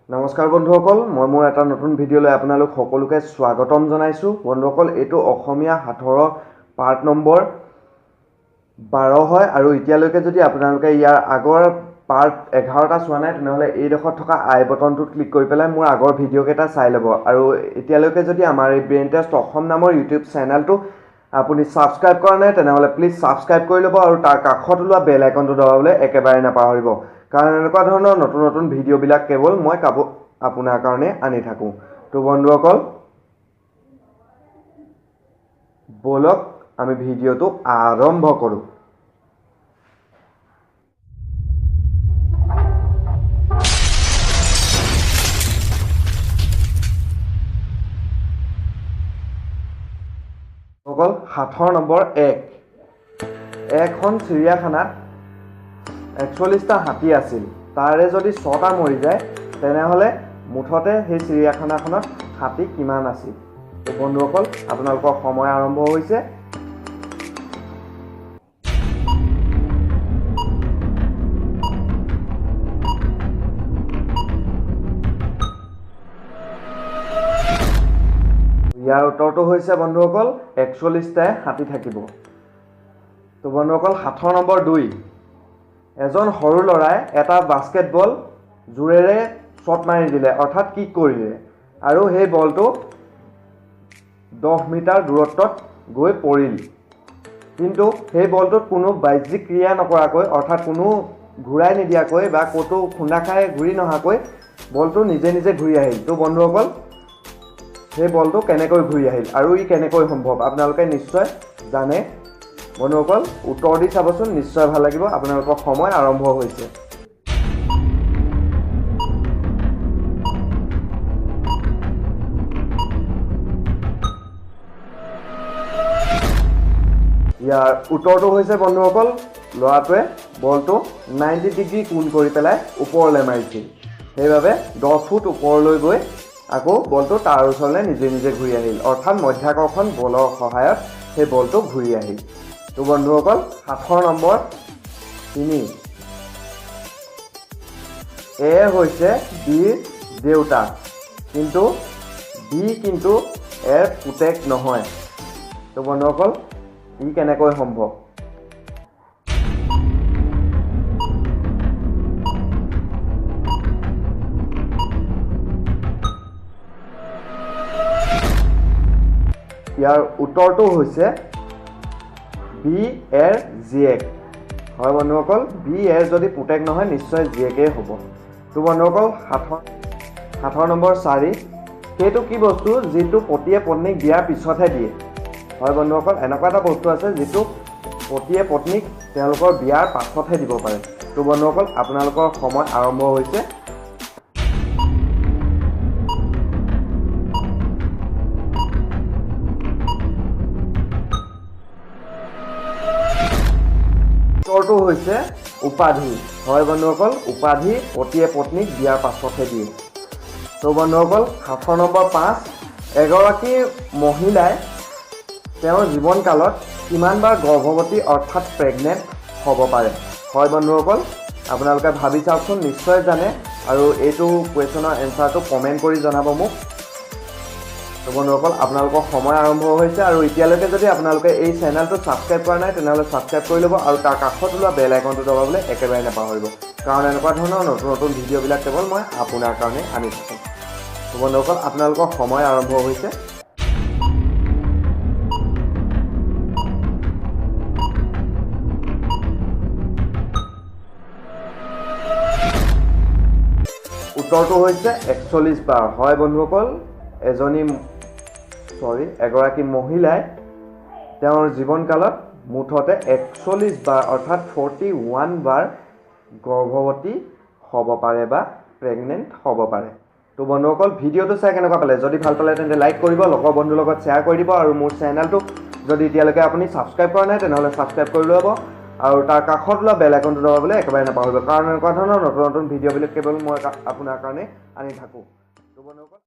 নমস্কাৰ বন্ধুসকল, মই মোৰ এটা নতুন ভিডিঅ'লৈ আপোনালোক সকলোকে স্বাগতম জনাইছোঁ। বন্ধুসকল, এইটো অসমীয়া সাঁথৰৰ পাৰ্ট নম্বৰ 12 হয় আৰু এতিয়ালৈকে যদি আপোনালোকে ইয়াৰ আগৰ পাৰ্ট 11টা চোৱা নাই তেনেহ'লে এইডোখৰত থকা আই বটনটোত ক্লিক কৰি পেলাই মোৰ আগৰ ভিডিঅ'কেইটা চাই ল'ব। আৰু এতিয়ালৈকে যদি আমাৰ এই ব্ৰেইন টেষ্ট অসম নামৰ ইউটিউব চেনেলটো আপুনি ছাবস্ক্ৰাইব কৰা নাই তেনেহ'লে প্লিজ ছাবস্ক্ৰাইব কৰি ল'ব আৰু তাৰ কাষত ওলোৱা বেল আইকনটো দবাবলৈ একেবাৰে নাপাহৰিব, কাৰণ এনেকুৱা ধৰণৰ নতুন নতুন ভিডিঅ'বিলাক কেৱল মই আপোনাৰ কাৰণে আনি থাকোঁ। তো বন্ধুসকল, ব'লক আমি ভিডিঅ'টো আৰম্ভ কৰোঁ। অকল সাঁথৰ নম্বৰ 1। এখন চিৰিয়াখানাত 41টা হাতী আছিল, তাৰে যদি 6টা মৰি যায় তেনেহ'লে মুঠতে সেই চিৰিয়াখানাখনত হাতী কিমান আছিল? তো বন্ধুসকল, আপোনালোকৰ সময় আৰম্ভ হৈছে। ইয়াৰ উত্তৰটো হৈছে বন্ধুসকল 41টাই হাতী থাকিব। তো বন্ধুসকল, সাঁথৰ নম্বৰ 2। এজন সৰু ল'ৰাই এটা বাস্কেটবল জোৰেৰে শ্বট মাৰি দিলে, অৰ্থাৎ কিক কৰিলে, আৰু সেই বলটো 10 মিটাৰ দূৰত্বত গৈ পৰিল। কিন্তু সেই বলটোত কোনো বাহ্যিক ক্ৰিয়া নকৰাকৈ, অৰ্থাৎ কোনো ঘূৰাই নিদিয়াকৈ বা ক'তো খুন্দা খাই ঘূৰি নহাকৈ বলটো নিজে নিজে ঘূৰি আহিল। তো বন্ধুসকল, সেই বলটো কেনেকৈ ঘূৰি আহিল আৰু ই কেনেকৈ সম্ভৱ আপোনালোকে নিশ্চয় জানে। বন্ধুসকল, উত্তৰ দি চাবচোন, নিশ্চয় ভাল লাগিব। আপোনালোকৰ সময় আৰম্ভ হৈছে। ইয়াৰ উত্তৰটো হৈছে বন্ধুসকল, ল'ৰাটোৱে বলটো 90 ডিগ্ৰী কোণ কৰি পেলাই ওপৰলৈ মাৰিছিল, সেইবাবে 10 ফুট ওপৰলৈ গৈ আকৌ বলটো তাৰ ওচৰলৈ নিজে নিজে ঘূৰি আহিল, অৰ্থাৎ মধ্যাকৰ্ষণ বলৰ সহায়ত সেই বলটো ঘূৰি আহিল। তো বন্ধুসকল, সাঁথৰ নম্বৰ 3। এ হৈছে বিৰ দেউতাক, কিন্তু বি কিন্তু এৰ পুতেক নহয়। তো বন্ধুসকল, ই কেনেকৈ সম্ভৱ? ইয়াৰ উত্তৰটো হৈছে বি এৰ জীয়েক। হয় বন্ধুসকল, বি এৰ যদি পুতেক নহয় নিশ্চয় জীয়েকেই হ'ব। তো বন্ধুসকল, সাঁথৰ নম্বৰ 4। সেইটো কি বস্তু যিটো পতিয়ে পত্নীক দিয়াৰ পিছতহে দিয়ে? হয় বন্ধুসকল, এনেকুৱা এটা বস্তু আছে যিটো পতিয়ে পত্নীক তেওঁলোকৰ বিয়াৰ পাছতহে দিব পাৰে। তো বন্ধুসকল, আপোনালোকৰ সময় আৰম্ভ হৈছে। উত্তৰটো হৈছে উপাধি। হয় বন্ধুসকল, উপাধি পতিয়ে পত্নীক দিয়াৰ পাছতহে দিয়ে। তো বন্ধুসকল, সাঁথৰ নম্বৰ 5। এগৰাকী মহিলাই তেওঁৰ জীৱনকালত কিমানবাৰ গৰ্ভৱতী অৰ্থাৎ প্ৰেগনেণ্ট হ'ব পাৰে? হয় বন্ধুসকল, আপোনালোকে ভাবি চাওকচোন, নিশ্চয় জানে আৰু এইটো কুৱেশ্যনৰ এনচাৰটো কমেণ্ট কৰি জনাব মোক। তো বন্ধুসকল, আপোনালোকৰ সময় আৰম্ভ হৈছে আৰু এতিয়ালৈকে যদি আপোনালোকে এই চেনেলটো ছাবস্ক্ৰাইব কৰা নাই তেনেহ'লে ছাবস্ক্ৰাইব কৰি ল'ব আৰু তাৰ কাষত ওলোৱা বেল আইকনটো দবাবলৈ একেবাৰে নাপাহৰিব, কাৰণ এনেকুৱা ধৰণৰ নতুন নতুন ভিডিঅ'বিলাক কেৱল মই আপোনাৰ কাৰণে আনি থাকোঁ। তো বন্ধুসকল, আপোনালোকৰ সময় আৰম্ভ হৈছে। উত্তৰটো হৈছে 41 বাৰ। হয় বন্ধুসকল, এগৰাকী মহিলাই তেওঁৰ জীৱনকালত মুঠতে 41 বাৰ অৰ্থাৎ 41 বাৰ গৰ্ভৱতী হ'ব পাৰে বা প্ৰেগনেণ্ট হ'ব পাৰে। তো বন্ধুসকল, ভিডিঅ'টো চাই কেনেকুৱা পালে? যদি ভাল পালে তেন্তে লাইক কৰিব, লগৰ বন্ধুৰ লগত শ্বেয়াৰ কৰি দিব আৰু মোৰ চেনেলটো যদি এতিয়ালৈকে আপুনি ছাবস্ক্ৰাইব কৰা নাই তেনেহ'লে ছাবস্ক্ৰাইব কৰি ল'ব আৰু তাৰ কাষত ওলোৱা বেল আইকনটো দবাবলৈ একেবাৰে নাপাহৰিব, কাৰণ এনেকুৱা ধৰণৰ নতুন নতুন ভিডিঅ'বিলাক কেৱল মই আপোনাৰ কাৰণে আনি থাকোঁ। তো বন্ধুসকল।